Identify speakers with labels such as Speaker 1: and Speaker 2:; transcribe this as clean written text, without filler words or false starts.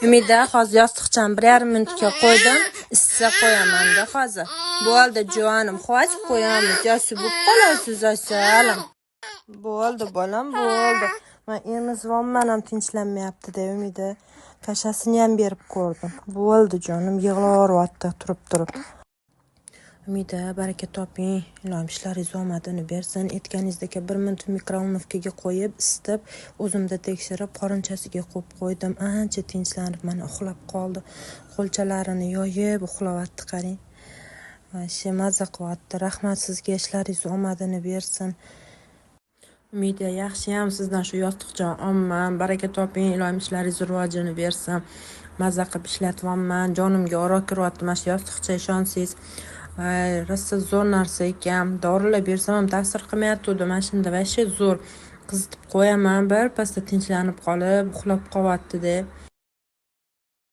Speaker 1: Umida, hozir yostiqchani 1,5 minutga qo'ydim, issiq qo'yaman-da hozir. Bo'ldi jonim, hozir qo'yamiz. Yoshi bo'lib qolasiz asalim. Bo'ldi bolam, bo'ldi. Men emizvonman ham tinchlanmayapti-da Umida. Kashasini ham berib ko'rdim. Bo'ldi jonim, yig'laveryapti turib-turib. Umida, baraka toping. Ilohim ishlaringiz omadini bersin. Aytganingizdek 1 minut mikrovolnovkaga qo'yib, isitib, o'zimda tekshirib, qorinchasiga qo'yib qo'ydim. Ancha tinchlanib, mana uxlab qoldi. Qo'lchalarini yoyib uxlayapti, qarang. Вообще maza qilyapti. Rahmat sizga, ishlaringiz omadini bersin. Umida, yaxshiyam sizdan shu yostiqcha olman. Baraka toping, ilohim ishlaringiz rivojini bersin. Maza qilib ishlatyapman. Jonimga oro kiryapti mana shu yostiqcha, ishonsangiz. Voy, rosa zo'r narsa ekan. Dorilar bersam ham ta'sir qilmayotgandi. Mana shunda вообще zo'r. Qizitib qo'yaman, bir pasda tinchlanib qolib, uxlab qolyapti-da.